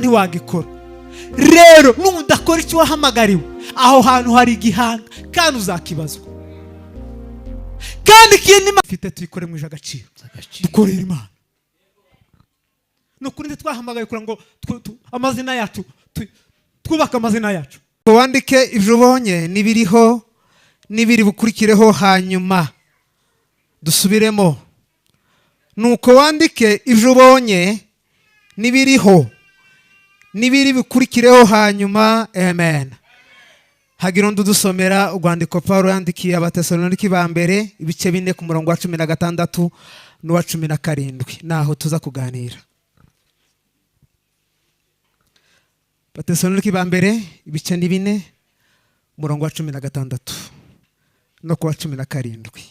ntiwagikora. Rero nudakora icyo wahamagariwe, aho hantu hari igihanga kandi uzakibazwa. Kandi ikindi Imana ifite, tuyikore mu agaciro, dukorere Imana. Ni ukuri, ntitwahamagaye kugira ngo amazina yacu twubake amazina yacu. Wandike ibyo ubonye n'ibiriho n'ibiri bukurikireho, hanyuma dusubiremo. Nuko wandike ibyo ubonye n'ibiriho n'ibiri bukurikireho hanyuma. Amen. Hagira undi udusomera urwandiko Paul yandikiye Abatesaloniki ba mbere, ibice 4, ku murongo wa 16 n'uwa 17, naho tuza kuganira. Abatesaloniki ba mbere, ibice ni 4, umurongo wa 16 no ku wa 17.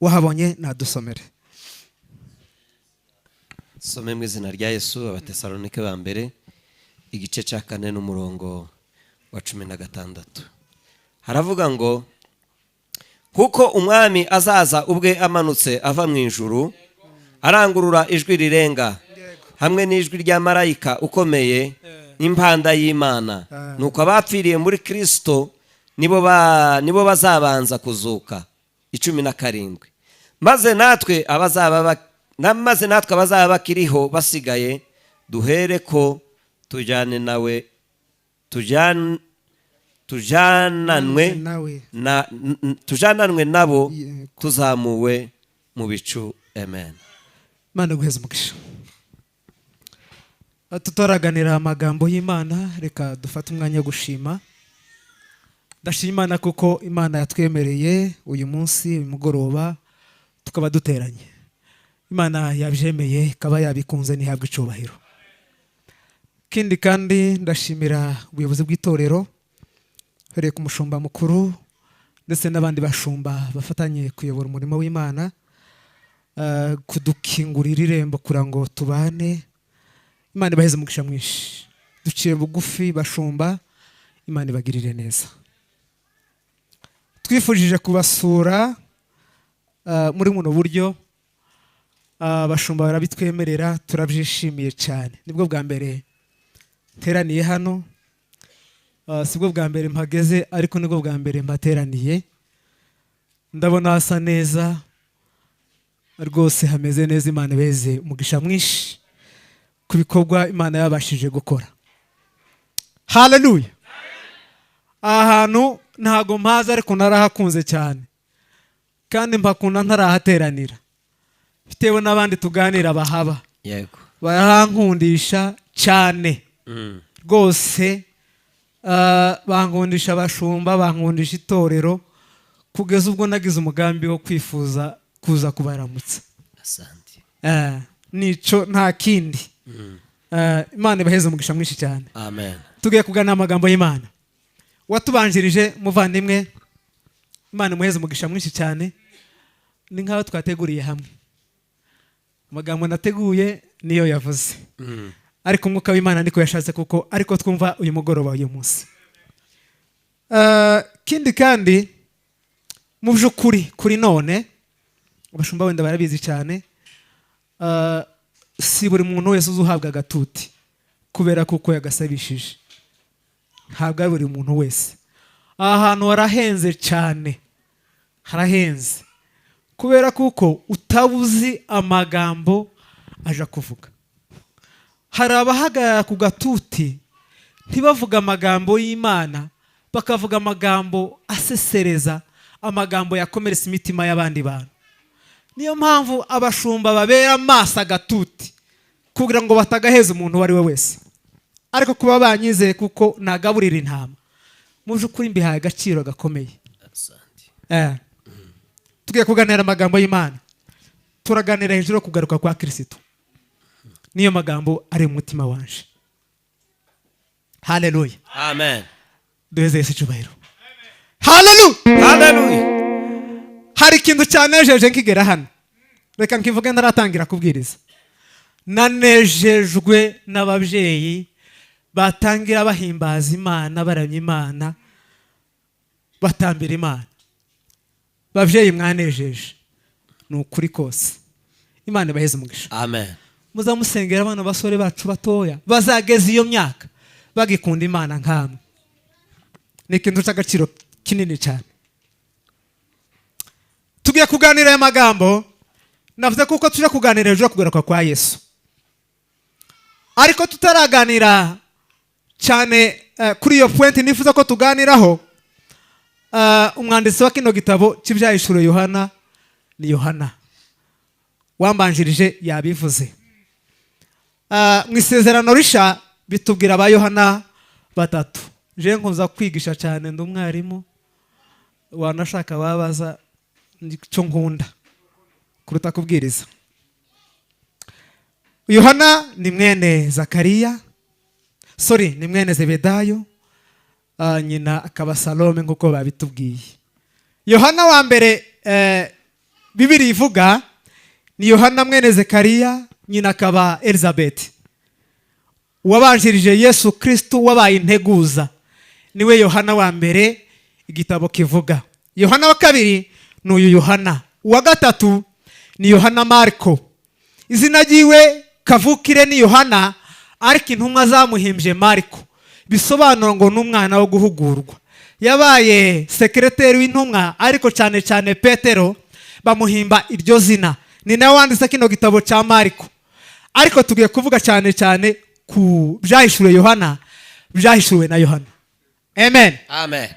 Wahabonye nadusomere. Some mu izina rya Yesu. Abatesalonike ba mbere, igice cya 4 n'umurongo wa 16, haravuga ngo: "Kuko Umwami azaza ubwe amanutse ava mu ijuru, arangurura ijwi rirenga, hamwe n'ijwi rya marayika ukomeye n'impanda y'Imana. Nuko abapfiriye muri Kirisito nibo bazabanza kuzuka." 17: "Maze natwe abazaba bakiriho basigaye, duhere ko tujyane nawe, tujananwe nawe tujananwe nabo tuzamuwe mu bicu." Amen. Imana guheza umugisha. Tutaraganira amagambo y'Imana, reka dufate umwanya wo gushima. Ndashima Imana kuko Imana yatwemereye uyu munsi, uyu mugoroba, tukaba duteranye. Imana yabyemeye, ikaba yabikunze, ntihabwe icubahiro. Ikindi kandi, ndashimira ubuyobozi bw'itorero, uhereye ku mushumba mukuru ndetse n'abandi bashumba bafatanye kuyobora umurimo w'Imana, kudukingurira irembo kugira ngo tubane. Imana ibaheze umugisha mwinshi. Duciye bugufi, bashumba, Imana ibagirire neza. Twifujije kubasura muri buno buryo, abashumba barabitwemerera, turabyishimiye cyane. Nibwo bwa mbere nteraniye hano. Sibwo bwa mbere mpageze, ariko nibwo bwa mbere mbateraniye. Ndabona hasa neza rwose, hameze neza. Imana ibeze umugisha mwinshi ku bikorwa Imana yabashije gukora. Haleluya! Aha hantu ntago mpazi, ariko narahakunze cyane, kandi mpakunda ntarahateranira, bitewe n'abandi tuganira bahaba. Barahankundisha cyane rwose. Bankundisha abashumba, bankundisha itorero, kugeza ubwo nagize umugambi wo kwifuza kuza kubaramutsa. Asante. Nico, nta kindi. Imana ibaheze umugisha mwinshi cyane. Amen. Tugiye kuganira amagambo y'Imana. Watubanjirije, muvandimwe, Imana imuheze umugisha mwinshi cyane. Ni nk'aho twateguriye hamwe. Amagambo nateguye niyo yavuze, ariko umwuka w'Imana niko yashatse, kuko ariko twumva uyu mugoroba, uyu munsi. Kindi kandi, mu by'ukuri, kuri none abashumba wenda barabizi cyane, si buri muntu wese uzi uhabwa agatuti kubera kuko yagasabishije. Ntabwo ari buri muntu wese. Aha hantu harahenze cyane, harahenze kubera kuko utabuzi amagambo aja kuvuga. Hari abahagarara ku gatuti ntibavuge amagambo y'Imana, bakavuga amagambo asesereza, amagambo yakomeretsa imitima y'abandi bantu. Niyo mpamvu abashumba babera amaso agatuti kugira ngo batagaheza umuntu uwo ari we wese. Ariko kuba banyizeye kuko nagaburira intama, mu by'ukuri mbihaye agaciro gakomeye. Asante. Tugiye kuganira amagambo y'Imana. Turaganira hejuru yo kugaruka kwa Kirisito. Niyo magambo ari mu mutima wanje. Haleluya! Amen. Duheze Yesu icyubahiro. Haleluya! Haleluya! Hari ikintu cyanejeje nkigera hano, reka nkivuge ntaratangira kubwiriza. Nanejejwe n'ababyeyi batangira bahimbaza Imana, baramya Imana, batambira Imana. Babyeyi, mwanejeje ni ukuri kose. Imana ibaheze umugisha. Amen. Muzamusengera abana basore bacu batoya bazageza iyo myaka bagikunda Imana nkamwe. Ni ikintu cy'agaciro kinini cyane. Tugiye kuganira aya magambo. Navuze kuko tuje kuganira ejo kugaruka kwa Yesu, ariko tutaraganira cyane kuri iyo point nifuza ko tuganiraho. Umwanditsi wa kino gitabo cy'Ibyahishuriwe Yohana ni Yohana, wambanjirije yabivuze. Mu Isezerano Risha bitubwira aba Yohana batatu. Je nkunza kwigisha cyane, ndi umwarimu, wanashaka wabaza icyo nkunda kuruta kubwiriza. Yohana ni mwene Zakariya, sorry, ni mwene Zebedayo, nyina akaba Salome nk'uko babitubwiye. Yohana wa mbere Bibiri ivuga ni Yohana mwene Zekariya, nyina akaba Elizabeth. Uwabanjirije Yesu Kristo, wabaye integuza, niwe Yohana wa mbere igitabo kivuga. Yohana wa kabiri ni uyu Yohana. Uwa gatatu ni Yohana Mariko. Izina ryiwe kavukire ni Yohana, ariko intumwa zamuhimbye Mariko, bisobanura ngo ni umwana wo guhugurwa. Yabaye sekereteri w'intumwa, ariko cyane cyane Petero, bamuhimba iryo zina. Ni nawe wanditse kino gitabo cya Mariko, ariko tugiye kuvuga cyane cyane ku Byahishuriwe Yohana, byahishuriwe na Yohana. Amen. Amen.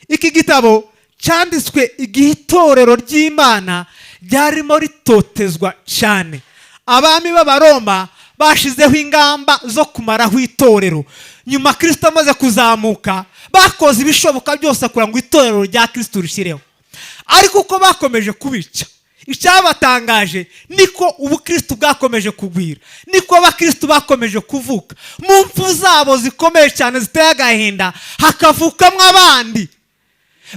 Iki gitabo cyanditswe igihe itorero ry'Imana ryarimo ritotezwa cyane. Abami b'Abaroma bashizeho ingamba zo kumaraho itorero. Nyuma Kirisito amaze kuzamuka, bakoze ibishoboka byose kugira ngo itorero rya Kirisito rishyireho, ariko uko bakomeje kubica, icyabatangaje niko ubukristo bwakomeje kugwira, niko abakristo bakomeje kuvuka. Mu mpfu zabo zikomeye cyane ziteye agahinda, hakavukamo abandi.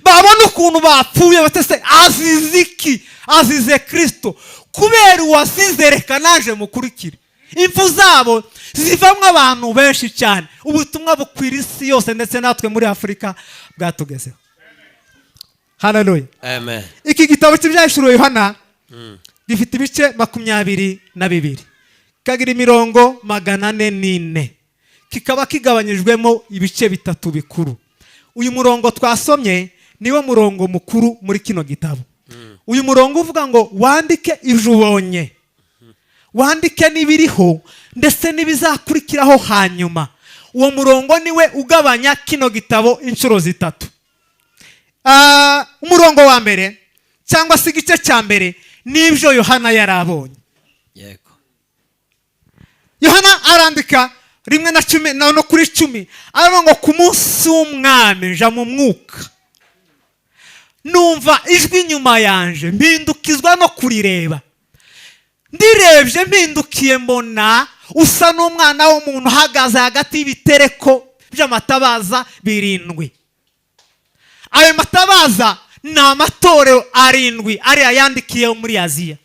Babona ukuntu bapfuye, batese azize iki? Azize Kirisito. Kubera uwasize, reka naje mukurikire. Impfu zabo zivamo abantu benshi cyane, ubutumwa bukwira isi yose, ndetse natwe muri Afurika bwatugezeho. Haleluya. Amen. Iki gitabo cy'Ibyahishuriwe Yohana gifite ibice 22, kikagira imirongo 404, kikaba kigabanyijwemo ibice bitatu bikuru. Uyu murongo twasomye niwo murongo mukuru muri kino gitabo. Uyu murongo uvuga ngo wandike ibyo ubonye, wandike n'ibiriho ndetse n'ibizakurikiraho hanyuma. Uwo murongo niwe ugabanya kino gitabo inshuro zitatu. Umurongo wa mbere cyangwa se igice cya mbere n'ibyo Yohana yari abonye. Yohana arandika rimwe na cumi no kuri 10, aravuga ngo ku munsi w'Umwami nja mu mwuka, numva ijwi inyuma yanje, mpindukizwa no kurireba. Ndirebye mpindukiye, mbona usa n'umwana w'umuntu uhagaze hagati y'ibitereko by'amatabaza birindwi. Ayo matabaza ni amatorero arindwi ariya yandikiye muri Aziya.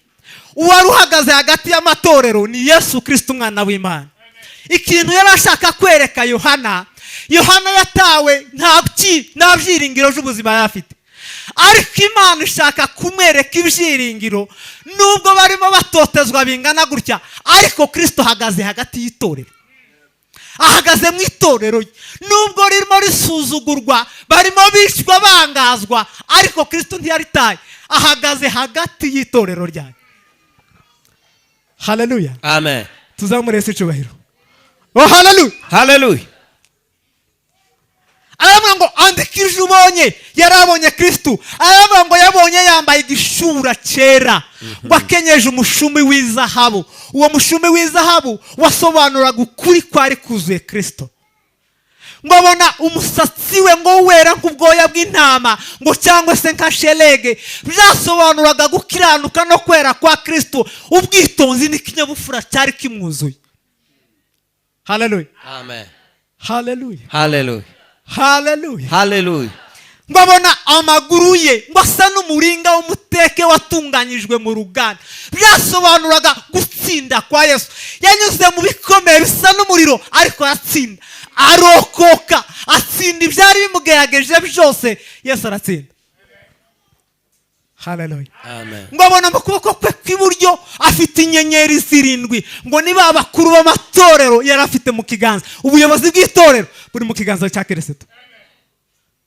Uwari uhagaze hagati y'amatorero ni Yesu Kirisito, umwana w'Imana. Ikintu yari ashaka kwereka Yohana, Yohana yatawe, nta byiringiro by'ubuzima yari afite, ariko Imana ishaka kumwereka ibyiringiro. Nubwo barimo batotezwa bingana gutya, ariko Kirisito ahagaze hagati y'itorero, ahagaze mu itorero rye. Nubwo ririmo risuzugurwa, barimo bicwa, bangazwa, ariko Kirisito ntiyaritaye, ahagaze hagati y'itorero ryayo. Haleluya. Amen. Tuzamure Yesu icyubahiro. Oh, haleluya. Haleluya. Aravuga ngo andika ibyo ubonye. Yari abonye Kirisitu. Aravuga ngo yabonye yambaye igishura cyera, ngo akenyeje umushumi w'izahabu. Uwo mushumi w'izahabu wasobanuraga ukuri kwari kuzuye Kirisito. Ngo abona umusatsi we ngo wera nk'ubwoya bw'intama, ngo cyangwa se nka shelege, byasobanuraga gukiranuka no kwera kwa Kirisito, ubwitonzi n'ikinyabupfura cyari kimwuzuye. Haleluya. Amen. Haleluya. Haleluya. Haleluya. Haleluya. Ngo abona amaguru ye ngo asa n'umuringa w'umuteke watunganyijwe mu ruganda, byasobanuraga gutsinda kwa Yesu. Yanyuze mu bikomeye bisa n'umuriro, ariko aratsinda, arokoka, atsinda ibyari bimugerageje byose. Yesu aratsinda. Haleluya. Amen. Ngo abona mu kuboko kwe kw'iburyo afite inyenyeri zirindwi, ngo niba abakuru b'amatorero yari afite mu kiganza. Ubuyobozi bw'itorero buri mu kiganza cya Kirisito.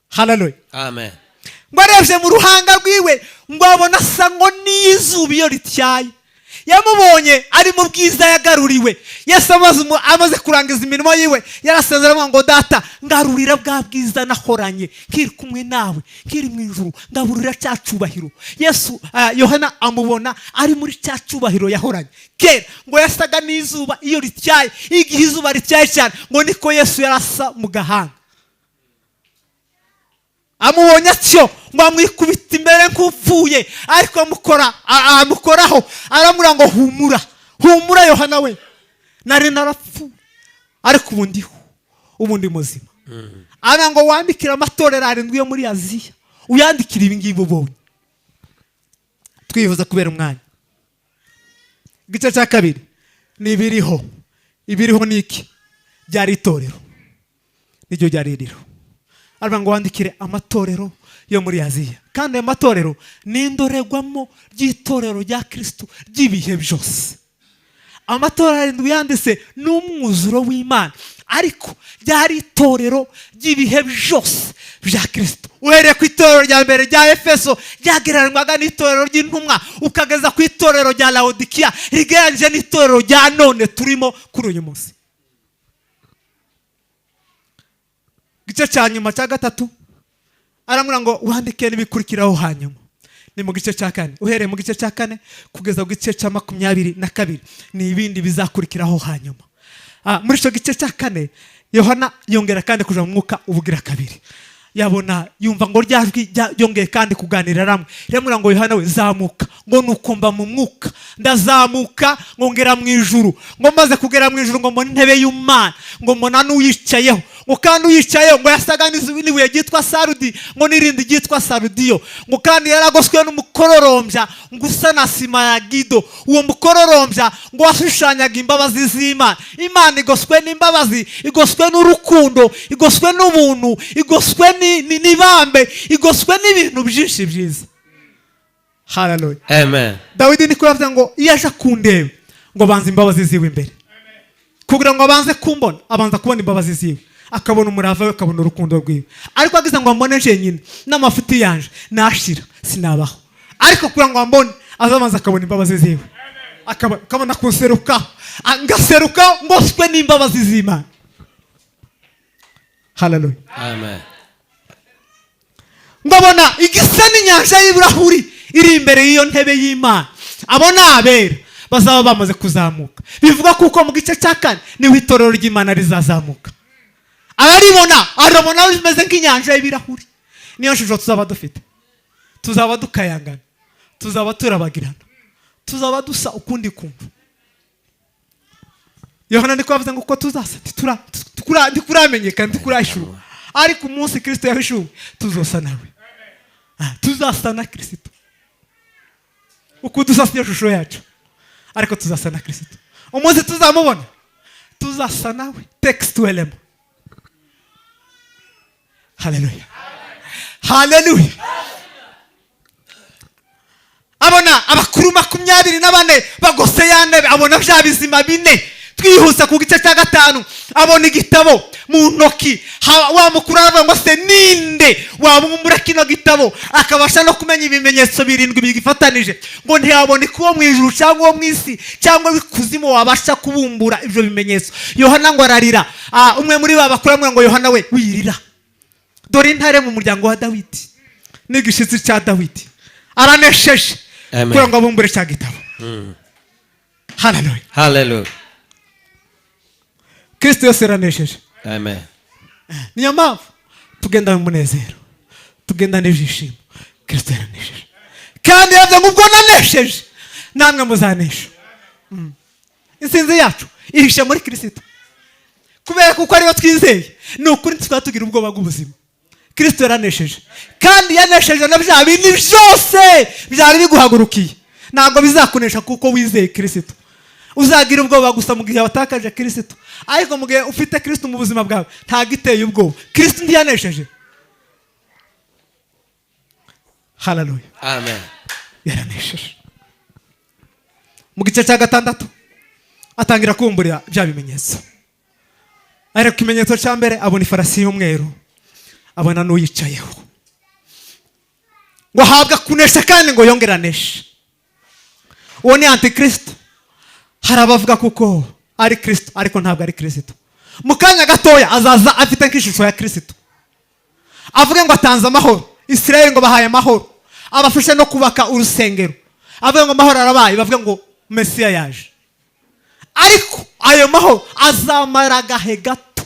Haleluya. Amen. Ngo arebye mu ruhanga rwiwe, ngo abona asa ngo n'izuba iyo rityaye. Yamubonye ari mu bwiza yagaruriwe. Yesu amaze kurangiza imirimo yiwe, yarasezera avuga ngo: "Data, ngarurira bwa bwiza nahoranye nkiri kumwe nawe, nkiri mu ijuru, ngaburira cya cyubahiro." Yesu, Yohana amubona ari muri cya cyubahiro yahoranye kera. Ngo yasaga n'izuba iyo rityaye. Igihe izuba rityaye cyane, ngo niko Yesu yarasa mu gahanga. Amubonye atyo, ngo amwikubita imbere nk'upfuye, ariko amukoraho, aramubwira ngo: "Humura, humura Yohana we, nari narapfuye, ariko ubu ndiho, ubu ndi muzima." Ara ngo: "Wandikire amatorero arindwi yo muri Aziya, uyandikire ibi ngibi ubonye." Twifuza kubera umwanya. Igice cya kabiri ni ibiriho. Ibiriho ni iki? Byari itorero, niryo ryari ririho. Aravuga ngo: "Wandikire amatorero yo muri Aziya." Kandi ayo matorero ni indorerwamo ry'itorero rya Kirisitu ry'ibihe byose. Amatorero arindwi yanditse ni umwuzuro w'Imana, ariko ryari itorero ry'ibihe byose bya Kirisitu. Uhereye ku itorero rya mbere rya Efeso ryagereranywaga n'itorero ry'intumwa, ukageza ku itorero rya Lawodikiya rigereranyije n'itorero rya none turimo kuri uyu munsi. Igice cya nyuma cya gatatu, aramubwira ngo: "Wandike n'ibikurikiraho hanyuma." Ni mu gice cya kane, uhereye mu gice cya kane kugeza ku gice cya 22, ni ibindi bizakurikiraho hanyuma. Muri icyo gice cya kane, Yohana yongera kandi kuja mu mwuka ubugira kabiri. Yabona, yumva ngo rya jwi ryongeye kandi kuganira ramwe, riramubwira ngo: "Yohana we, zamuka." Ngo nuko mba mu mwuka, ndazamuka, ngo ngera mu ijuru. Ngo maze kugera mu ijuru, ngo mbona intebe y'Imana, ngo mbona n'uyicayeho. Ngo kandi uyicayeho ngo yasaga n'ibuye ryitwa sarudi, ngo n'irindi ryitwa sarudiyo. Ngo kandi yaragoswe n'umukororombya ngo usa na sima ya gido. Uwo mukororombya ngo washushanyaga imbabazi z'Imana. Imana igoswe n'imbabazi, igoswe n'urukundo, igoswe n'ubuntu, igoswe n'ibambe, igoswe n'ibintu byinshi byiza. Haleluya. Amen. Dawidi niko yavuze ngo iyo aje kundeba, ngo banza imbabazi ziwe imbere. Kugira ngo abanze kumbona, abanza kubona imbabazi ziwe, akabona umurava we, akabona urukundo rwiwe. Ariko agize ngo ambone jenyine n'amafuti yanje, nashira, sinabaho. Ariko kugira ngo ambone, azabanza akabona imbabazi ziwe, akabona kunserukaho, ngaseruka ngoswe n'imbabazi z'Imana. Haleluya. Amen. Ngabona igisa n'inyanja y'ibirahuri iri imbere y'iyo ntebe y'Imana. Abo ni abera bazaba bamaze kuzamuka. Bivuga kuko mu gice cya kane niho itorero ry'Imana rizazamuka. Araribona, arabona bimeze nk'inyanja y'ibirahuri. Niyo shusho tuzaba dufite. Tuzaba dukayangana, tuzaba turabagirana, tuzaba dusa ukundi kumva. Yohana niko yavuze ngo uko tuzasa ntikuramenyekana, ntikurahishurwa, ariko umunsi Kirisito yahishuwe tuzosa nawe. Tuzasa na Kirisito. Uko dusa siyo shusho yacu, ariko tuzasa na Kirisito umunsi tuzamubona. Tuzasa nawe textuellement. Haleluya, haleluya. Abona abakuru 24 bagose ya ntebe, abona bya bizima bine. Twihuse ku gice cya gatanu, abona igitabo mu ntoki. Wa mukuru aravuga ngo: "Se ninde wabumbura kino gitabo, akabasha no kumenya ibimenyetso birindwi bigifatanije?" Ngo ntiyaboneka uwo mu ijuru cyangwa uwo mu isi cyangwa w'ikuzimu wabasha kubumbura ibyo bimenyetso. Yohana ngo ararira. Umwe muri ba bakuru aramubwira ngo: "Yohana we, wirira, dore Intare mu muryango wa Dawidi n'igishyitsi cya Dawidi aranesheje Amen. kugira ngo abumbure cya gitabo." Haleluya. Hallelujah. Kristo yose yaranesheje. Amen. Niyo mpamvu tugenda mu munezero, tugenda n'ibyishimo. Kristo yaranesheje, kandi yavuze ngo: "Ubwo nanesheje, namwe muzanesha." Intsinzi yacu ihishe muri Kirisito, kubera kuko ariyo twizeye. Ni ukuri tukaba tugira ubwoba bw'ubuzima. Kirisito yaranesheje, kandi yanesheje na bya bindi byose byari biguhagurukiye. Ntabwo bizakunesha kuko wizeye Kirisito. Uzagira ubwoba gusa mu gihe watakaje Kirisito, ariko mu gihe ufite Kirisito mu buzima bwawe, ntabwo iteye ubwoba. Kirisito ntiyanesheje? Haleluya. Amen. Yaranesheje. Mu gice cya gatandatu atangira kumburira bya bimenyetso. Ariko ikimenyetso cya mbere, abona ifarasi y'umweru, abona n'uyicayeho, ngo ahabwa kunesha kandi ngo yongere aneshe. Uwo ni Antikristo. Hari abavuga kuko ari Kirisito, ariko ntabwo ari Kirisito. Mu kanya gatoya azaza afite nk'ishusho ya Kirisito, avuge ngo atanze amahoro, Isirayeli ngo bahaye amahoro, abafashe no kubaka urusengero, avuge ngo amahoro arabaye, bavuge ngo Mesiya yaje. Ariko ayo mahoro azamara agahe gato,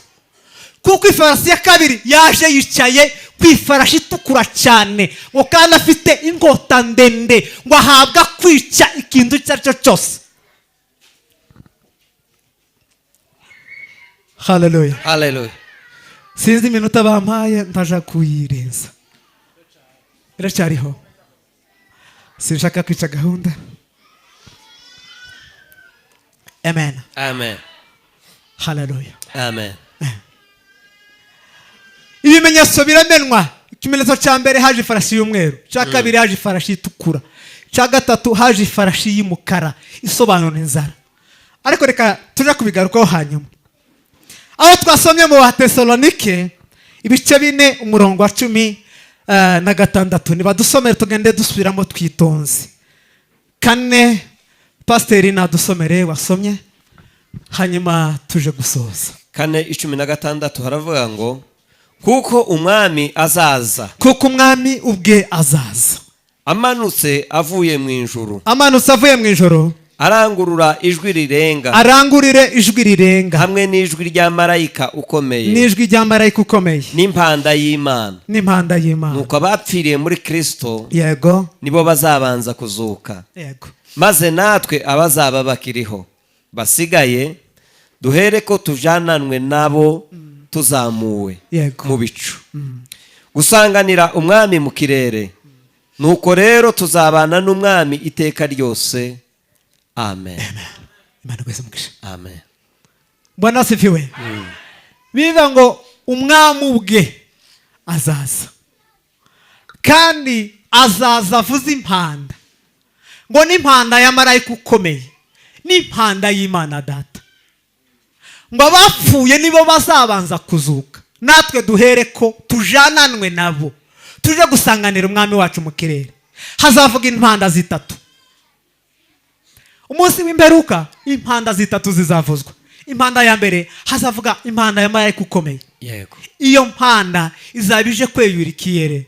kuko ifarasi ya kabiri yaje yicaye ku ifarashi itukura cyane, ngo kandi afite inkota ndende, ngo ahabwa kwica ikintu icyo ari cyo cyose. Haleluya! Haleluya! Sinzi iminota bampaye, ntaja kuyirenza, iracyariho. Sinshaka kwica gahunda. Amen. Amen. Haleluya! Amen. Ibimenyetso biramenwa. Ikimenyetso cya mbere, haje ifarashi y'umweru. Icya kabiri, haje ifarashi itukura. Icya gatatu, haje ifarashi y'umukara isobanura inzara. Ariko reka tujye kubigarukaho hanyuma. Aho twasomye mu Batesalonike ibice 4, umurongo wa 16, nibadusomere, tugende dusubiramo twitonze. 4, pasiteri nadusomere wasomye, hanyuma tuje gusoza. 4:16 haravuga ngo: "Kuko Umwami azaza Kuko Umwami ubwe azaza amanutse avuye mu ijuru, amanutse avuye mu ijuru, arangurura ijwi rirenga, arangurire ijwi rirenga, hamwe n'ijwi rya marayika ukomeye, n'ijwi rya marayika ukomeye, n'impanda y'Imana, n'impanda y'Imana, nuko abapfiriye muri Kristo nibo bazabanza kuzuka, maze natwe abazaba bakiriho basigaye duhere ko tujananwe nabo tuzamuwe mu bicu gusanganira Umwami mu kirere. Nuko rero tuzabana n'Umwami iteka ryose. Amen." Imana iguhe umugisha. Amen. Bwana asifiwe. Bivuga ngo Umwami ubwe azaza, kandi azaza avuze impanda, ngo n'impanda ya marayika ukomeye, n'impanda y'Imana Data, ngo abapfuye nibo bazabanza kuzuka, natwe duhere ko tujananwe nabo tuje gusanganira Umwami wacu mu kirere. Hazavuga impanda zitatu. Umunsi w'imperuka impanda zitatu zizavuzwa. Impanda ya mbere, hazavuga impanda ya marayika ukomeye. Iyo mpanda izaba ije kweyura ikirere,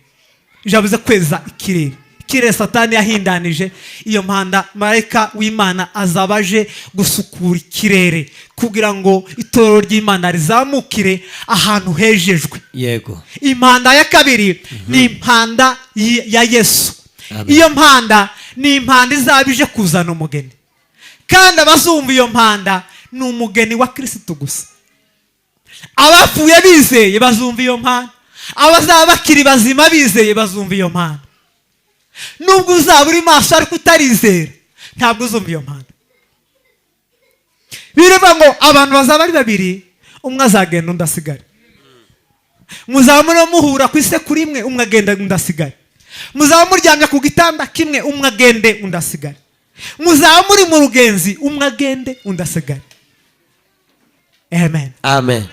ijabuze kweza ikirere, ikirere Satani yahindanije. Iyo mpanda, marayika w'Imana azaba aje gusukura ikirere kugira ngo itorero ry'Imana rizamukire ahantu hejejwe. Impanda ya kabiri ni impanda ya Yesu. Amen. Iyo mpanda ni impanda izaba ije kuzana umugeni, kandi abazumva iyo mpanda ni umugeni wa Kirisitu gusa. Abapfuye bizeye bazumva iyo mpanda, abazaba bakiri bazima bizeye bazumva iyo mpanda. Nubwo uzaba uri maso ariko utarizera, ntabwo uzumva iyo mpanda. Biravuga ngo abantu bazaba ari babiri, umwe azagenda undi asigare. Muzaba murimo muhura ku isekuru imwe, umwe agenda undi asigare. Muzaba muryamye ku gitanda kimwe, umwe agende undi asigare. Muzaba muri mu rugenzi, umwe agende undi asigare. Amen. Amen.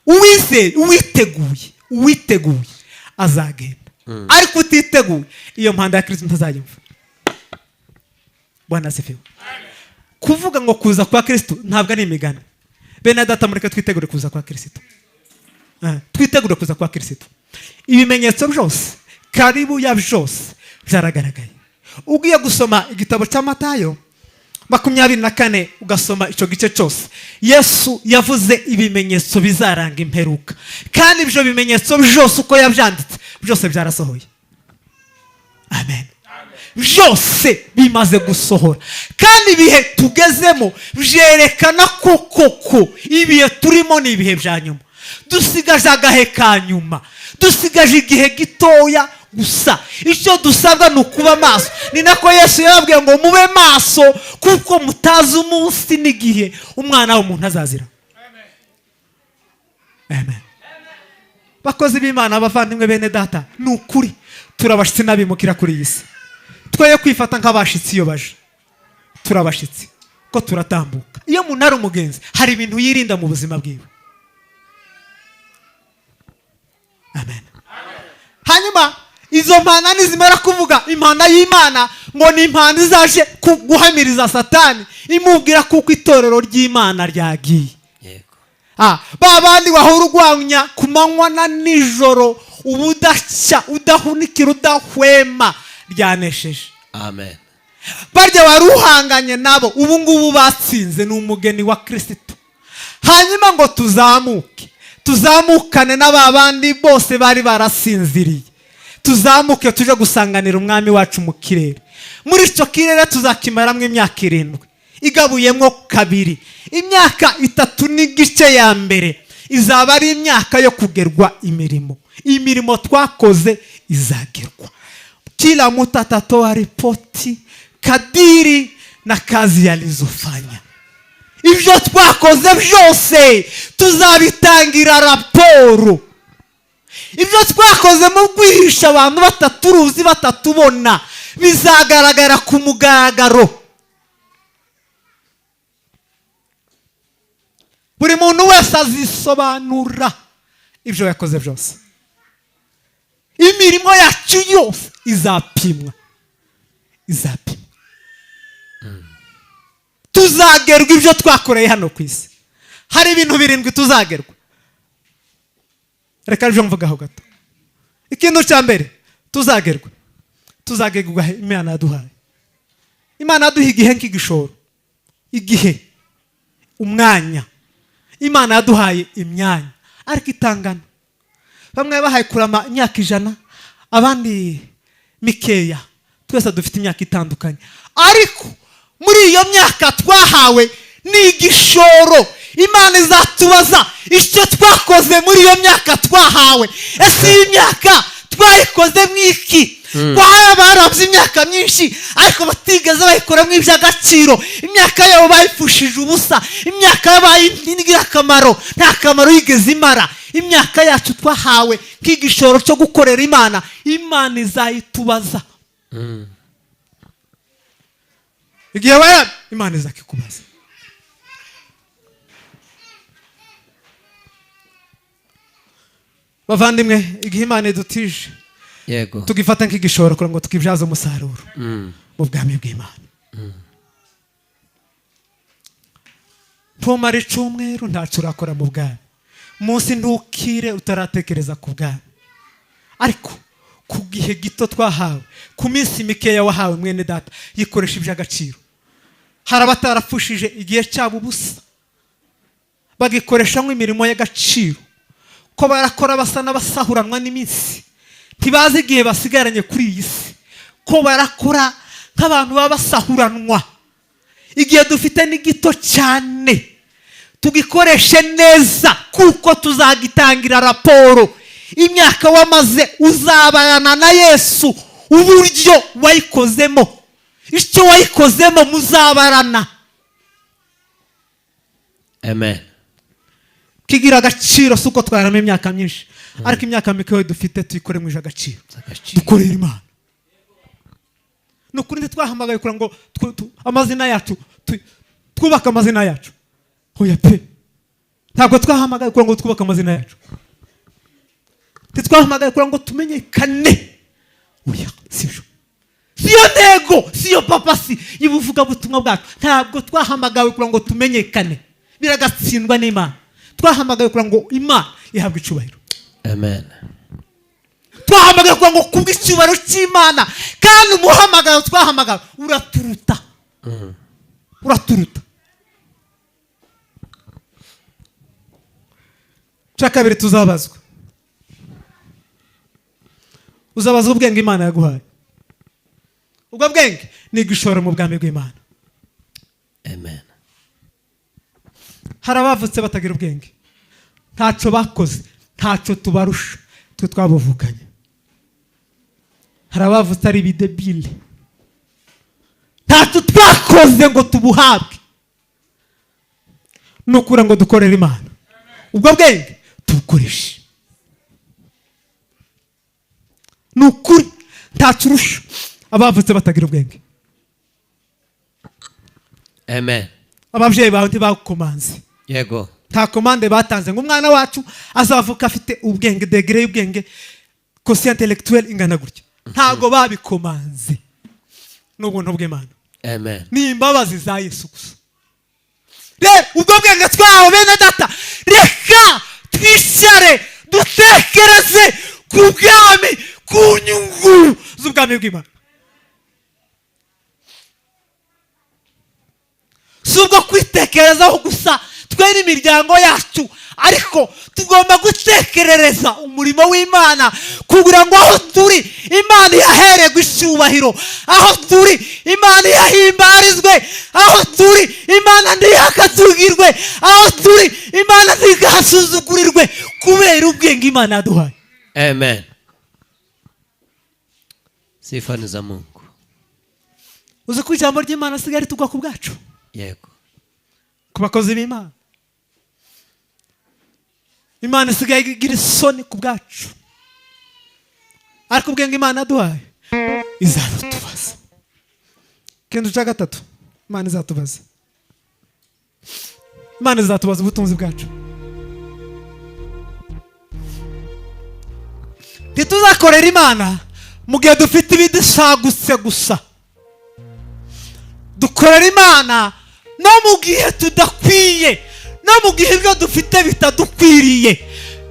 Uwizeye, uwiteguye, uwiteguye azagenda, ariko utiteguye iyo mpanda ya Kristo ntazayumva. Bwana asifiwe. Kuvuga ngo kuza kwa Kristo ntabwo ari imigani. Bene data, mureke twitegure kuza kwa Kristo. Twitegure kuza kwa Kristo. Ibimenyetso byose, karibu ya byose byaragaragaye. Ugiye gusoma igitabo cya Matayo 24, ugasoma icyo gice cyose, Yesu yavuze ibimenyetso bizaranga imperuka, kandi ibyo bimenyetso byose uko yabyanditse byose byarasohoye. Amen. Byose bimaze gusohora, kandi ibihe tugezemo byerekana ko koko ibihe turimo ni ibihe bya nyuma. Dusigaje agahe ka nyuma, dusigaje igihe gitoya gusa. Icyo dusabwa ni ukuba maso. Ni nako Yesu yababwiye ngo mube maso, kuko mutazi umunsi n'igihe Umwana w'umuntu azazira. Amen. Bakozi b'Imana, abavandimwe, bene data, ni ukuri turabashitsi n'abimukira kuri iyi si. Twoye kwifata nk'abashitsi iyo baje. Turabashitsi ko turatambuka. Iyo umuntu ari umugenzi, hari ibintu yirinda mu buzima bwiwe. Amen. Hanyuma izo mpanda nizimara kuvuga, impanda y'Imana ngo ni impanda izaje guhamiriza Satani, imubwira kuko itorero ry'Imana ryagiye. Ba bandi wahora urwanya ku manywa na nijoro, ubudacya, udahunikira, udahwema, ryanesheje. Amen. Barya wari uhanganye nabo, ubu ngubu batsinze, ni umugeni wa Kirisito. Hanyuma ngo tuzamuke, tuzamukane na ba bandi bose bari barasinziriye, tuzamuke tuje gusanganira umwami wacu mu kirere. Muri icyo kirere tuzakimaramo imyaka 7 igabuyemo kabiri. Imyaka 3.5 ya mbere izaba ari imyaka yo kugerwa imirimo. Imirimo twakoze izagerwa. Kila mtu atatoa ripoti kadiri na kazi yalizofanya. Ibyo twakoze byose tuzabitangira raporo. Ibyo twakoze mu kwihisha abantu bataturuzi, batatubona, bizagaragara ku mugaragaro. Buri muntu wese azisobanura ibyo yakoze byose. Imirimo yacu yose izapimwa, izapimwa. Tuzagerwa ibyo twakoreye hano ku isi. Hari ibintu 7 tuzagerwa. Reka ejo mvugaho gato. Ikintu cya mbere tuzagerwa, tuzagerwa Imana yaduhaye. Imana yaduha igihe nk'igishoro, igihe, umwanya. Imana yaduhaye imyanya ariko itangana. Bamwe bahaye kurama imyaka 100, abandi mikeya. Twese dufite imyaka itandukanye, ariko muri iyo myaka twahawe ni igishoro. Imana izatubaza icyo twakoze muri iyo myaka twahawe. Ese iyi myaka twayikoze mwiki? Barabye imyaka myinshi ariko batigeze bayikoramo iby'agaciro. Imyaka yabo bayipfushije ubusa, imyaka yabaye ingirakamaro, nta kamaro yigeze imara. Imyaka yacu twahawe nk'igishoro cyo gukorera Imana, Imana izayitubaza. Igihe wayabye, Imana izakikubaza. Bavandimwe, igihe Imana idutije, tugifata nk'igishoro kugira ngo tukibyaze umusaruro mu bwami bw'Imana. Ntumara icyumweru ntacyo urakora mu bwami, munsi ntukire utaratekereza ku bwami. Ariko ku gihe gito twahawe, ku minsi mikeya wahawe, mwene data, yikoresha iby'agaciro. Hari abatarapfushije igihe cyabo ubusa, bagikoresha nk'imirimo y'agaciro, ko barakora basa n'abasahuranwa n'iminsi, ntibazi igihe basigaranye kuri iyi si, ko barakora nk'abantu baba basahuranwa. Igihe dufite ni gito cyane, tugikoreshe neza kuko tuzagitangira raporo. Imyaka wamaze uzabana na Yesu, uburyo wayikozemo, icyo wayikozemo muzabarana. Amen. Kigira agaciro si uko twarama imyaka myinshi, ariko imyaka mike dufite tuyikore mu agaciro, dukorere Imana. Ni ukuri ntitwahamagaye kugira ngo amazina yacu twubake amazina yacu. Oya pe, ntabwo twahamagaye kugira ngo twubake amazina yacu. Ntitwahamagaye kugira ngo tumenyekane. Oya, sibyo, siyo ntego, siyo papasi y'ubuvugabutumwa bwacu. Ntabwo twahamagawe kugira ngo tumenyekane, biragatsindwa n'Imana. Twahamagawe kugira ngo Imana ihabwe icyubahiro. Amen. Twahamagawe kugira ngo kubwe icyubahiro cy'Imana, kandi umuhamagaro twahamagawe uraturuta. Uraturuta. Cya kabiri tuzabazwa. Uzabazwa ubwenge Imana yaguhaye. Ubwo bwenge ni igishoro mu bwami bw'Imana. Amen. Hari abavutse batagira ubwenge, ntacyo bakoze, ntacyo tubarusha, twe twabuvukanye. Hari abavutse ari ibidebile, ntacyo twakoze ngo tubuhabwe, ni ukuri ngo dukorere Imana. Ubwo bwenge tubukoreshe. Ni ukuri ntacyo urusha Abavutse batagira ubwenge. Amen. Ababyeyi bawe ntibagukomanze. Yego. Nta commande batanze ngo umwana wacu azavuka afite ubwenge, degré y'ubwenge, quotient intellectuel ingana gutya. Ntabwo babikomanze, ni ubuntu bw'Imana. Amen. Ni imbabazi za Yesu gusa. Rero ubwo bwenge twahawe, bene data, reka twicare dutekereze ku bwami, ku nyungu z'ubwami bw'Imana. Si ubwo kwitekerezaho gusa twe n'imiryango yacu, ariko tugomba gutekerereza umurimo w'Imana kugira ngo aho turi Imana ihahererwe icyubahiro, aho turi Imana ihahimbarizwe, aho turi Imana ntihakatugirwe, aho turi Imana ntigahasuzugurirwe, kubera ubwenge Imana yaduhaye. Amen. Sifa ni za Mungu. Uzi ko ijambo ry'Imana asigaye ritugwa ku bwacu? Yego. Ku bakozi b'Imana, Imana isigaye igira isoni ku bwacu, ariko ubwenge Imana yaduhaye izabitubaza. Ikintu cya gatatu Imana izatubaza, Imana izatubaza ubutunzi bwacu. Ntituzakorera Imana mu gihe dufite ibidusagutse gusa. Dukorera Imana no mu gihe tudakwiye, no mu gihe ibyo dufite bitadukwiriye,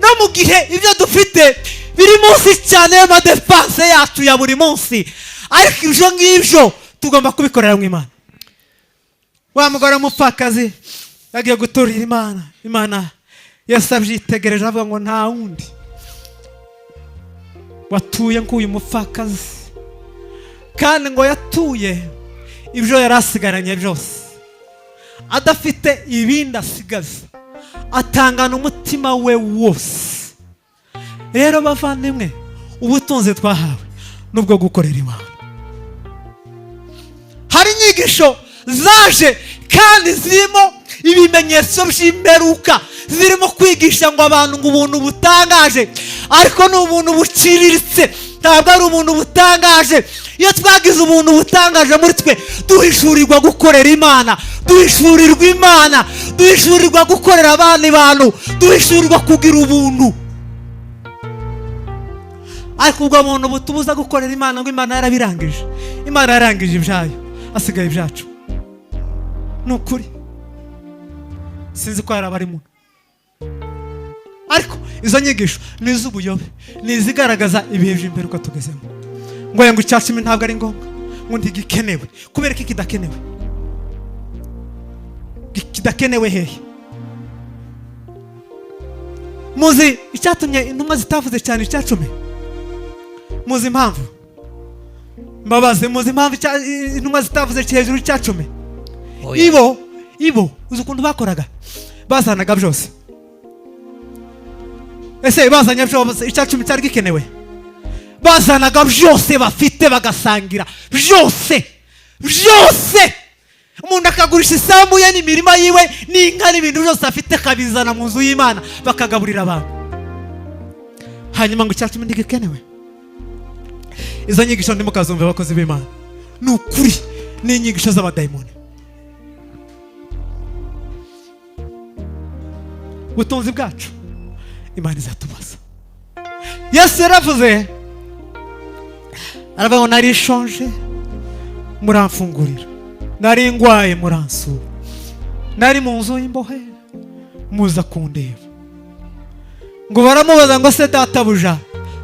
no mu gihe ibyo dufite biri munsi cyane y'ama dépenses yacu ya buri munsi, ariko ibyo ngibyo tugomba kubikorera mu Imana. Wa mugore w'umupfakazi yagiye guturira Imana, Imana Yesu abyitegereje avuga ngo nta wundi watuye nk'uyu mupfakazi, kandi ngo yatuye ibyo yari asigaranye byose, adafite ibindi asigaza, atangana umutima we wose. Rero bavandimwe, ubutunzi twahawe nubwo gukorera Imana. Hari inyigisho zaje kandi zirimo ibimenyetso by'imperuka, zirimo kwigisha ngo abantu ngo ubuntu butangaje, ariko ni ubuntu buciriritse, ntabwo ari ubuntu butangaje. Iyo twagize ubuntu butangaje muri twe, duhishurirwa gukorera Imana, duhishurirwa Imana, duhishurirwa gukorera abandi bantu, duhishurirwa kugira ubuntu. Ariko ubwo buntu butubuza gukorera Imana, ngo Imana yarabirangije, Imana yarangije ibyayo, asigaye ibyacu. Ni ukuri sinzi ko hari abari muno, ariko izo nyigisho ni iz'ubuyobe, ni izigaragaza ibihe by'imperuka tugezemo. Ngo icya cumi ntabwo ari ngombwa, ngo ntigikenewe. Kubera ko kidakenewe, kidakenewe hehe? Muzi icyatumye intumwa zitavuze cyane icya cumi? Muzi impamvu? Mbabaze, muzi impamvu intumwa zitavuze hejuru icya cumi? Oya. Ibo uzi ukuntu bakoraga? Bazanaga byose. Ese bazanye byose, icya cumi cyari gikenewe? Bazanaga byose bafite bagasangira byose byose. Umuntu akagurisha isambu ye n'imirima yiwe n'inka n'ibintu byose afite, akabizana mu nzu y'Imana bakagaburira abantu, hanyuma ngo icya cumi ntigikenewe. Izo nyigisho ntimukazumve, abakozi b'Imana, ni ukuri ni inyigisho z'abadayimoni. Ubutunzi bwacu Imana izatubaza. Yesu yaravuze, aravuga ngo nari nshonje muramfungurira, nari ndwaye muransura, nari mu nzu y'imbohe muza kundeba. Ngo baramubaza ngo se databuja,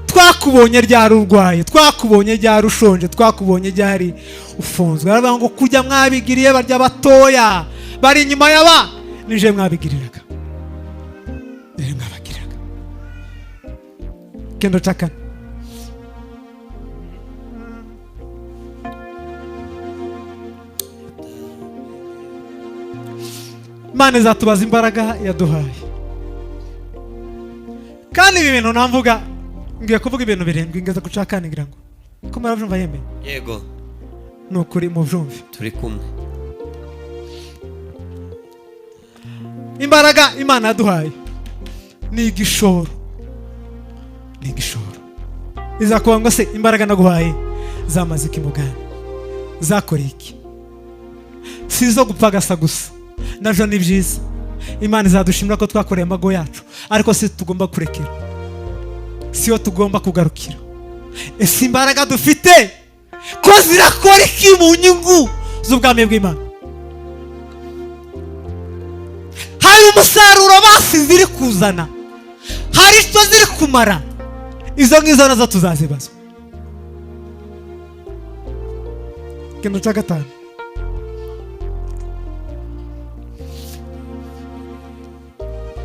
twakubonye ryari urwaye, twakubonye ryari ushonje, twakubonye ryari ufunzwe? Aravuga ngo kujya mwabigiriye barya batoya bari inyuma y'aba, nije mwabigiriraga, nije mwabagiriraga. Kendo cya kane, Imana izatubaza imbaraga yaduhaye. Kandi ibi bintu namvuga, ngiye kuvuga ibintu birindwi, ngeze ku cya kane, ngira ngo ko murabyumva yemeye. Yego. Ni ukuri mubyumve. Turi kumwe. Imbaraga Imana yaduhaye ni igishoro, ni igishoro. Izakuba ngo se imbaraga naguhaye Zamaze iki mu bwami? Zakoreye iki? Si izo gupagasa gusa, najo ni byiza, Imana izadushimira ko twakoreye amago yacu, ariko si tugomba kurekera, siyo tugomba kugarukira. Ese imbaraga dufite ko zirakora iki mu nyungu z'ubwami bw'Imana? Hari umusaruro basi ziri kuzana, hari icyo ziri kumara, izo ngizo nazo tuzazibazwa. Ikintu cya gatanu,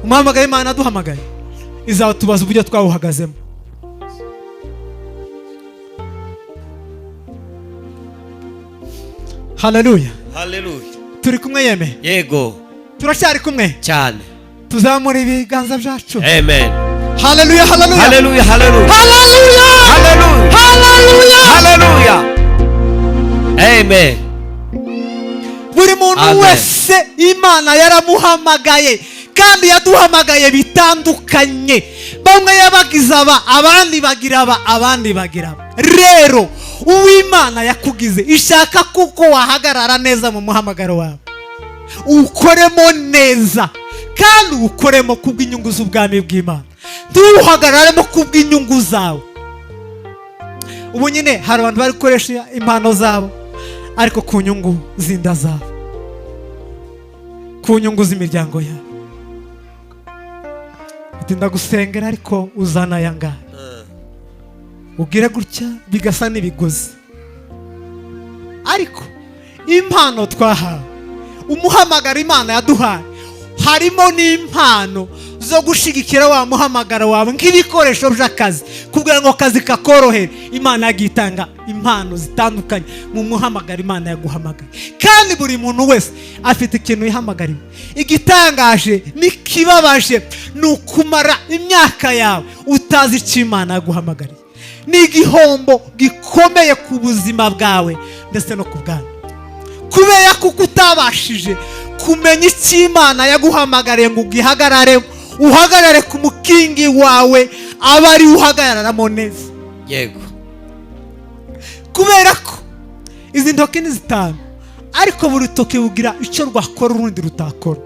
umuhamagaye Imana aduhamagaye izatubaza uburyo twawuhagazemo. Haleluya. Haleluya. Turi kumwe yeme? Yego. Turacyari kumwe cyane. Tuzamura ibiganza byacu. Amen. Haleluya, haleluya. Haleluya, haleluya. Haleluya. Haleluya. Haleluya. Haleluya. Amen. Buri muntu wese Imana yaramuhamagaye, kandi yaduhamagaye bitandukanye. Bamwe yabagize aba, abandi bagira aba, abandi bagira aba. Rero uw'Imana yakugize ishaka kuko wahagarara neza mu muhamagaro wawe, ukoremo neza, kandi ukoremo kubw'inyungu z'ubwami bw'Imana, ntuhagararemo kubw'inyungu zawe. Ubu nyine hari abantu bari gukoresha impano zabo, ariko ku nyungu z'inda zabo, ku nyungu z'imiryango yabo. Ati ndagusengera ariko uzana yanga, ubwire gutya bigasa n'ibigozi. Ariko impano twahawe, umuhamagaro Imana yaduhaye, harimo n'impano zo gushigikira wa muhamagaro wawe nk'ibikoresho by'akazi, kugira ngo akazi kakorohere. Imana yagitanga impano zitandukanye mu muhamagaro Imana yaguhamagaye, kandi buri muntu wese afite ikintu yihamagariwe. Igitangaje n'ikibabaje ni ukumara imyaka yawe utazi icyo Imana yaguhamagariye. Ni igihombo gikomeye ku buzima bwawe ndetse no ku bwanyu, kubera kuko utabashije kumenya icyo Imana yaguhamagariye ngo ugihagarare, uhagarare ku mukingi wawe, aba ari uhagararamo neza. Yego. Kubera ko izi ntoki ni zitanu, ariko buri rutoki bugira icyo rwakora urundi rutakora.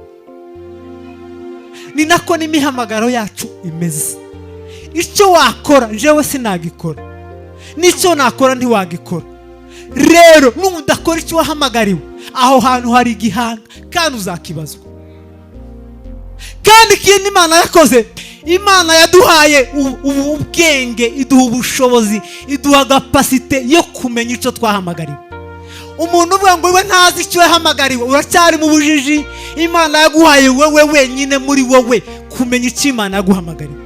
Ni nako n'imihamagaro yacu imeze. Icyo wakora jewe sinagikora, n'icyo nakora ntiwagikora. Rero nudakora icyo wahamagariwe, aho hantu hari igihanga kandi uzakibazwa. Kandi ikindi Imana yakoze, Imana yaduhaye ubwenge, iduha ubushobozi, iduha kapasite yo kumenya icyo twahamagariwe. Umuntu uvuga ngo we ntazi icyo yahamagariwe, uracyari mu bujiji. Imana yaguhaye wewe wenyine muri wowe kumenya icyo Imana yaguhamagariwe,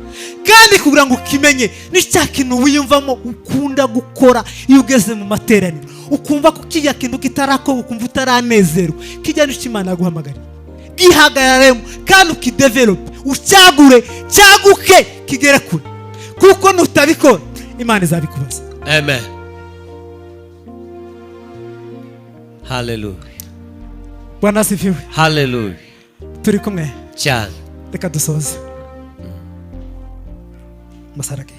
kandi kugira ngo ukimenye ni cya kintu wiyumvamo ukunda gukora. Iyo ugeze mu materaniro ukumva ko kijya kintu kitarakora, ukumva utaranezerwa, kijya n'icyo Imana yaguhamagariye, gihagararemo kandi ukidevelope, ucyagure, cyaguke, kigere kure, kuko nutabikora Imana izabikubaza. Amen. Haleluya. Bwana asifiwe. Haleluya. Turi kumwe cyane. Reka dusoze. Masaragiye.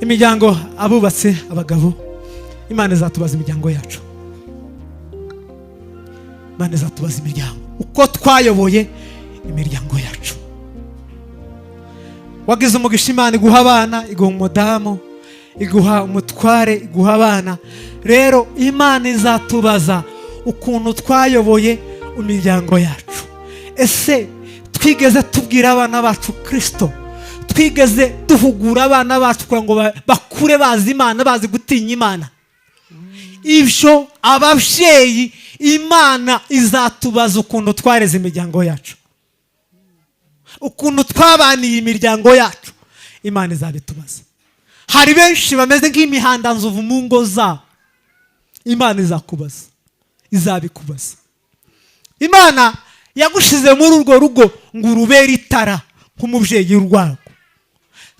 Imiryango, abubatse, abagabo, Imana izatubaza imiryango yacu. Imana izatubaza imiryango, uko twayoboye imiryango yacu. Wagize umugisha, Imana iguha abana, iguha umudamu, iguha umutware, iguha abana. Rero Imana izatubaza ukuntu twayoboye imiryango yacu. Ese twigeze tubwira abana bacu Kristo? Twigeze duhugura abana bacu kugira ngo bakure bazi Imana, bazi gutinya Imana? Ibyo ababyeyi, Imana izatubaza ukuntu twareze imiryango yacu, ukuntu twabaniye imiryango yacu. Imana izabitubaza. Hari benshi bameze nk'imihandanzovu mu ngo zabo. Imana izakubaza, izabikubaza. Imana yagushize muri urwo rugo ngo urubere itara nk'umubyeyi urwago,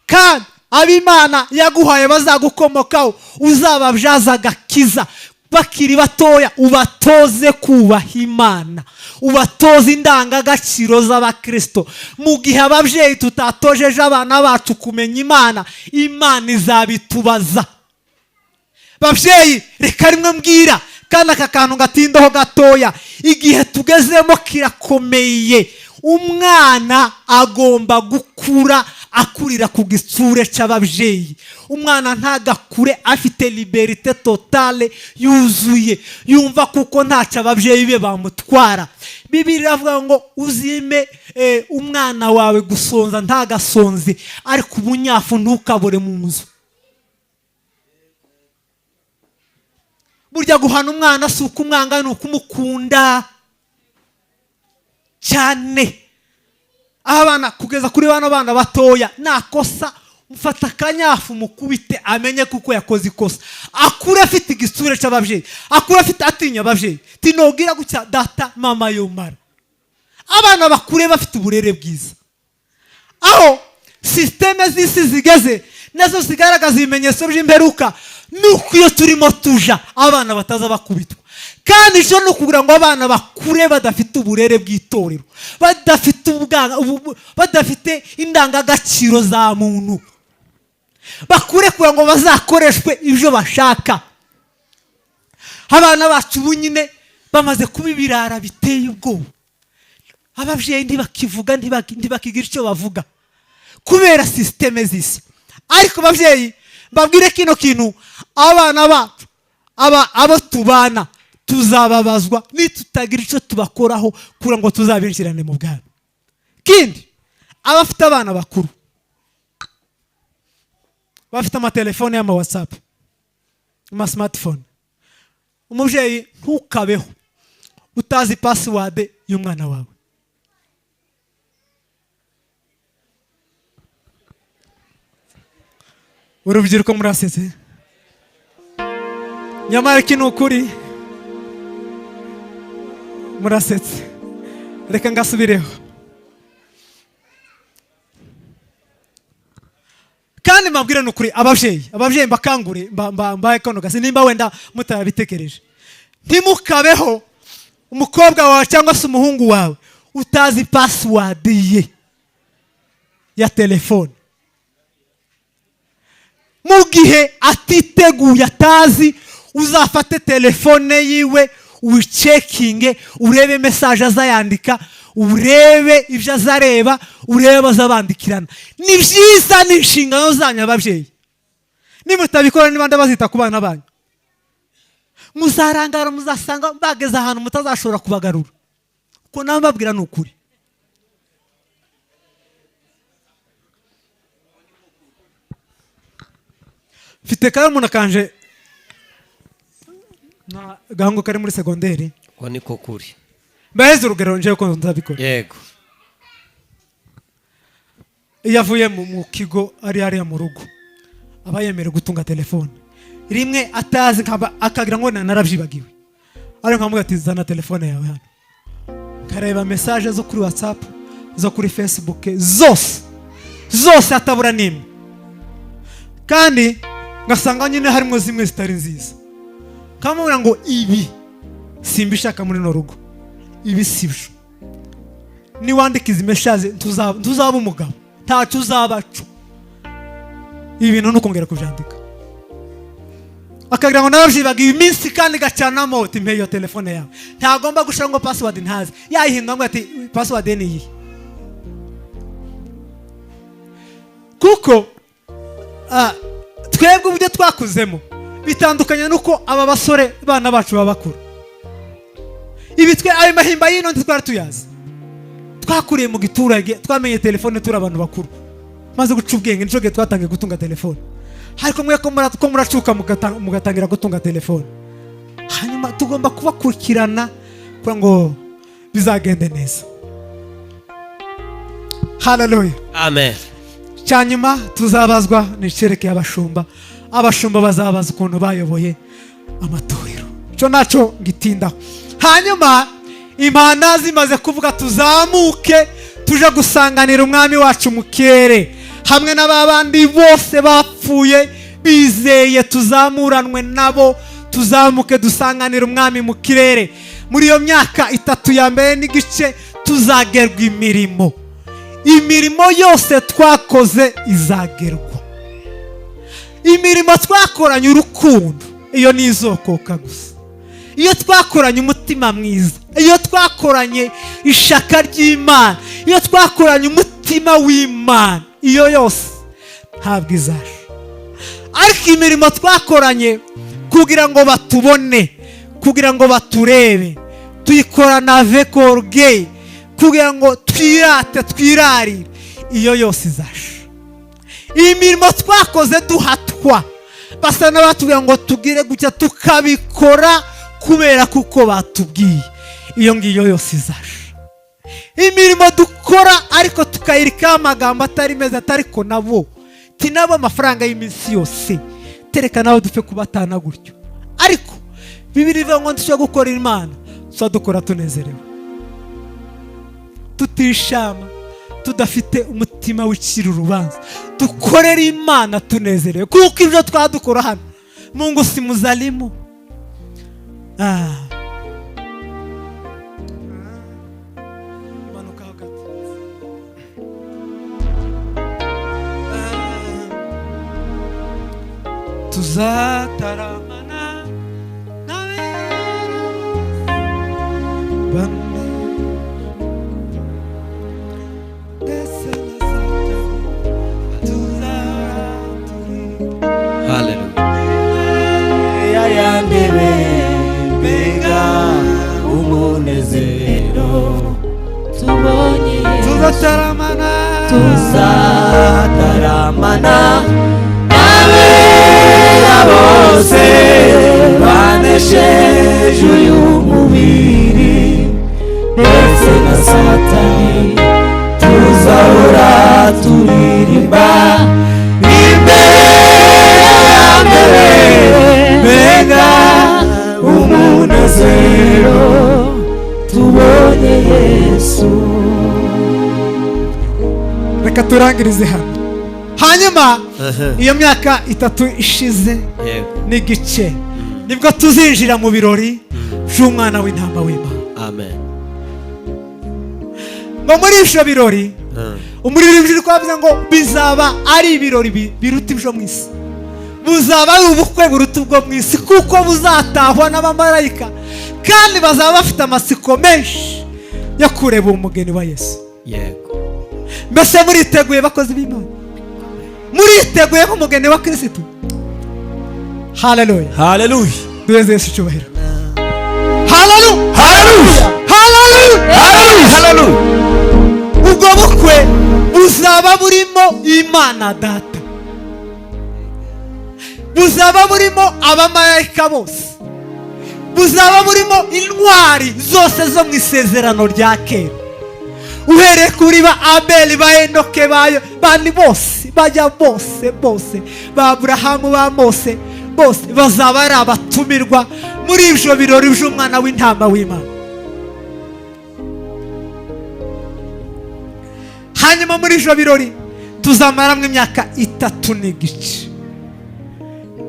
kandi ab'Imana yaguhaye bazagukomokaho uzababyaza agakiza. Bakiri batoya ubatoze kubaha Imana, ubatoze indangagaciro z'abakristo. Mu gihe ababyeyi tutatojeje abana bacu kumenya Imana, Imana izabitubaza. Babyeyi, reka rimwe mbwira kandi aka kantu gatindaho gatoya. Igihe tugezemo kirakomeye. Umwana agomba gukura akurira ku gitsure cy'ababyeyi. Umwana ntagakure afite liberté totale yuzuye, yumva kuko ntacyo ababyeyi be bamutwara. Bibiri iravuga ngo uzime umwana wawe gusonza ntagasonze, ariko ubunyafu ntukabure mu nzu. Burya guhana umwana si ukumwanga, ni ukumukunda cyane. Aho abana kugeza kuri bano bana batoya, nakosa mufata akanyafu mukubite, amenye kuko yakoze ikosa, akure afite igisura cy'ababyeyi, akure afite atinya ababyeyi. Tinogira gutya data mama yomara. Abana bakure bafite uburere bwiza. Aho système z'isi zigeze nazo zigaragaza ibimenyetso by'imperuka, nuko iyo turimo tuja abana bataza bakubitwa. Kandi icyo ni ukugira ngo abana bakure badafite uburere bw'itorero, badafite ubwana, badafite indangagaciro za muntu, bakure kugira ngo bazakoreshwe ibyo bashaka. Abana bacu ubu nyine bamaze kuba ibirara biteye ubwoba. Ababyeyi ntibakivuga, ntibakigira icyo bavuga kubera système z'isi. Ariko ababyeyi, mbabwire kino kintu: abana bacu, abo tubana, tuzababazwa nitutagira icyo tubakoraho kugira ngo tuzabinjirane mu bwami. Kindi, abafite abana bakuru bafite amatelefone y'ama WhatsApp, ama smartphone, umubyeyi ntukabeho utazi password y'umwana wawe. Urubyiruko murasetse, nyamara iki ni ukuri. Murasetse, reka ngasubireho. Kandi mbabwire ni ukuri, ababyeyi mbakangure, mbahe kano gasi, nimba wenda mutarabitekereje, ntimukabeho umukobwa wawe cyangwa se umuhungu wawe utazi password ye ya telefone. Mu gihe atiteguye, atazi, uzafate telefone yiwe uyicekinge, urebe message azayandika, urebe ibyo azareba, urebe abazabandikirana. Ni byiza, ni inshingano zanyu ababyeyi. Nimutabikora, niba ndabazita ku bana banyu, muzarangara, muzasanga bageze ahantu mutazashobora kubagarura. Uko nawe mbabwira ni ukuri. Mfite karumuna kanje na gahungu kari muri segonderi. Ko niko kuri. Mbaheze urugero njewe ko nzabikora. Yego. Iyo avuye mu kigo ari hariya mu rugo, aba yemerewe gutunga telefone rimwe atazi, akagira ngo narabyibagiwe, ariko nkamubwira ati zana telefone yawe hano, nkareba message zo kuri WhatsApp, zo kuri Facebook, zose zose atabura n'imwe, kandi ngasanga nyine harimo zimwe zitari nziza, nkamubwira ngo ibi simbishaka muri no rugo, ibi sibyo, niwandika izi message ntuzaba umugabo, ntacyo uzaba cyo, ibi bintu ntukongera kubyandika. Akagira ngo narabyibagiwe iminsi, kandi gacanamo uti mpe iyo telefone yawe. Ntagomba gushira ngo password ntazi, yayihindura ngo ati password ni iyi, kuko twebwe uburyo twakuzemo bitandukanye nuko aba basore bana bacu baba bakuru. Ibi twe ayo mahimba y'ino ntitwari tuyazi, twakuriye mu giturage, twamenye telefone turi abantu bakuru, maze guca ubwenge nico gihe twatangiye gutunga telefone. Ariko mwe ko muracuka mugatangira gutunga telefone, hanyuma tugomba kubakurikirana kugira ngo bizagende neza. Haleluya, amen. Cyanyuma tuzabazwa ni icyerekeye abashumba. Abashumba bazabaza ukuntu bayoboye amatorero, cyo nacyo ngitindaho. Hanyuma impanda zimaze kuvuga, tuzamuke tuje gusanganira umwami wacu mu kirere hamwe n'ababandi bose bapfuye bizeye, tuzamuranwe nabo, Tuzamuke dusanganire umwami mu kirere. Muri iyo myaka 3 ya mbere n'igice tuzagerwa imirimo. Imirimo yose twakoze izagerwa. Imirimo twakoranye urukundo, iyo ni izokoka gusa. Iyo twakoranye umutima mwiza, iyo twakoranye ishaka ry'Imana, iyo twakoranye umutima w'Imana, iyo yose ntabwo izaje. Ariko imirimo twakoranye kugira ngo batubone, kugira ngo baturebe, tuyikorana avec orgueil, kugira ngo twirate, twirarire, iyo yose izaje. Imirimo twakoze duhatwa, basa n'abatubwira ngo tugire gutya, tukabikora kubera kuko batubwiye, iyo ngiyo yose izaje. Imirimo dukora ariko tukayirikaho amagambo atari meza, atariko nabo tinabo amafaranga y'iminsi yose, tereka nawe dupfe kubatana gutyo. Ariko Bibiliya ivuga ngo dushobora gukora Imana, tuba dukora tunezerewe, tutishama, tudafite umutima w'icira urubanza, dukorera Imana tunezerewe, kuko ibyo twadukora hano Mungu si muzalimu. Imanuka hagati. Tuzataramana n'abera bamwe, ndetse na Satani tuzahora turi Haleluya. Ya ntebe, mbega umunezero tubonye Yesu. Tuzataramana, tuzataramana n'abera bose banesheje uyu mubiri, ndetse na Satani tuzahora turirimba imbere ya ntebe, mbega umunezero tubonye Yesu. Reka turangirize hano. Hanyuma iyo myaka 3 ishize n'igice, nibwo tuzinjira mu birori by'umwana w'intama w'Imana. Amen. Ngo muri ibyo birori, umuririmbyi uri kubavuga ngo bizaba ari ibirori biruta ibyo mu isi, buzaba ari ubukwe buruta ubwo mu isi, kuko buzatahwa n'abamarayika, kandi bazaba bafite amatsiko menshi yo kureba umugeni wa Yesu. Yego. Mbese muriteguye, bakozi b'Imana? Muriteguye nk'umugeni wa Kirisitu? Haleluya. Haleluya. Duheze Yesu icyubahiro. Haleluya. Haleluya. Haleluya. Haleluya. Ubwo bukwe buzaba burimo Imana Data, buzaba burimo abamarayika bose, buzaba burimo intwari zose zo mu isezerano rya kera, uhereye kuri ba Abeli, ba Enoke, bayo bandi bose, bajya bose bose, ba Aburahamu, ba Mose, bose bazaba ari abatumirwa muri ibyo birori by'umwana w'intama w'Imana. Hanyuma muri ibyo birori tuzamaramo imyaka 3 n'igice,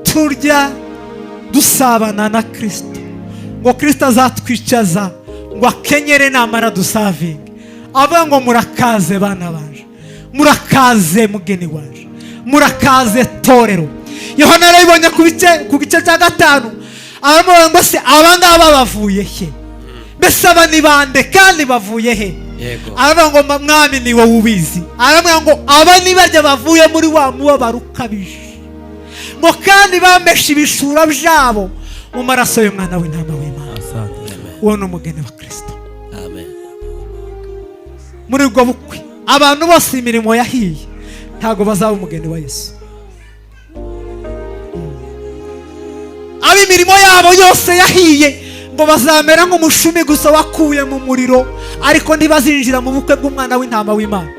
turya, dusabana na Kristo, ngo Kristo azatwicaza ngo akenyere namara dusavinge, avuga ngo murakaze bana banje, murakaze mugeni wanje, murakaze torero. Yohana yarabibonye ku gice cya 5, aramubaza ngo se aba ngaba bavuye he? Mbese aba ni bande kandi bavuye he? Yego. Aravuga ngo mwami ni wowe ubizi. Aravuga ngo aba ni barya bavuye muri wa mubabaro ukabije, ngo kandi bameshe ibishura byabo mu maraso y'umwana w'intama w'Imana. Uwo ni umugeni wa Kristo. Amen. Muri ubwo bukwe abantu bose imirimo yahiye ntabwo bazaba umugeni wa Yesu. Abo imirimo yabo yose yahiye ngo bazamera nk'umushumi gusa wakuye mu muriro, ariko ntibazinjira mu bukwe bw'umwana w'intama w'Imana.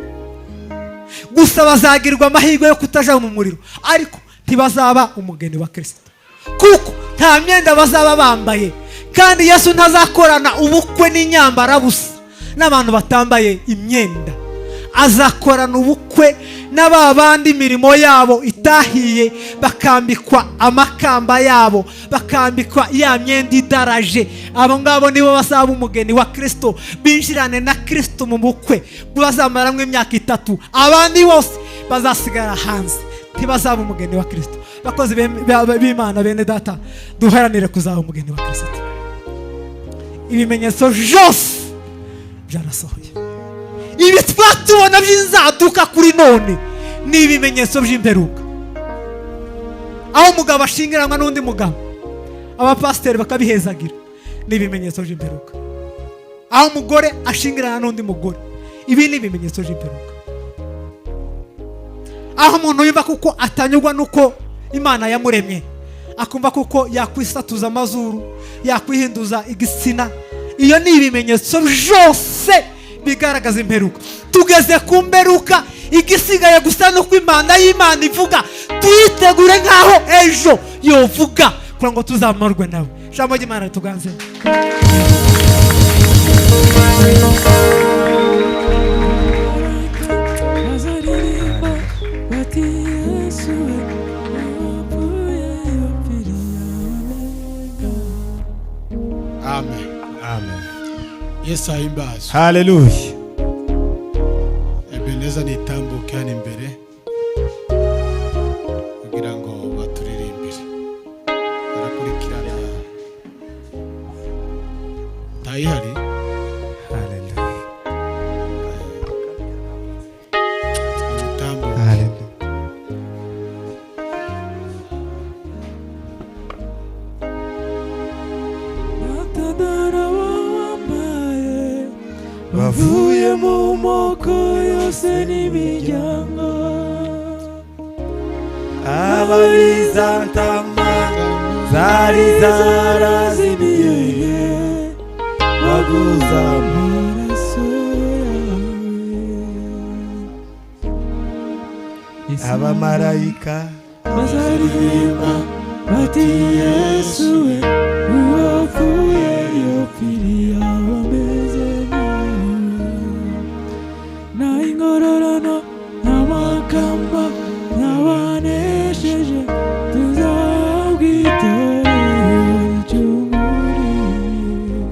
Gusa bazagirwa amahirwe yo kutaja mu muriro, ariko ntibazaba umugeni wa Kristo, kuko nta myenda bazaba bambaye, kandi Yesu ntazakorana ubukwe n'inyambara busa n'abantu batambaye imyenda. Azakorana ubukwe n'aba bandi imirimo yabo itahiye, bakambikwa amakamba yabo, bakambikwa ya myenda idaraje. Abo ngabo nibo bazaba umugeni wa Kristo, binjirane na Kristo mu bukwe bazamaramwe imyaka 3. Abandi bose bazasigara hanze, ntibazaba umugeni wa Kristo. Bakozi b'Imana bene data, duharanire kuzaba umugeni wa Kristo. Ibimenyetso byose byarasohoye. Ibi twatubona by'inzaduka kuri none ni ibimenyetso by'imperuka, aho umugabo ashingiranwa n'undi mugabo, abapasiteri bakabihezagira, ni ibimenyetso by'imperuka. Aho umugore ashingirana n'undi mugore, ibi ni ibimenyetso by'imperuka. Aho umuntu yumva kuko atanyurwa nuko Imana yamuremye, akumva kuko yakwisatuza amazuru, yakwihinduza igitsina, iyo ni ibimenyetso byose bigaragaza imperuka. Tugeze ku mperuka, igisigaye gusa nuko Imana y'Imana ivuga, tuyitegure nkaho ejo yovuga, kugira ngo tuzamarwe nawe. Ijambo ry'Imana rituganze. Amen. Amen. Yesu ahimbazwe. Haleluya. Ebeneza nitambuke hano imbere kugira ngo baturirimbire. Barakurikirana. Tayihari. Haleluya. Nitambuke. Haleluya. Bavuye mu moko yose n'imiryango, ababizantama zari zarazimiye, baguza amaraso yawe. Abamarayika bazaririmba bati Yesu we uwapfuye yopfiriye abameze nawe, na ingororano n'amakamba n'abanesheje tuzabwitorero ry'umuriro.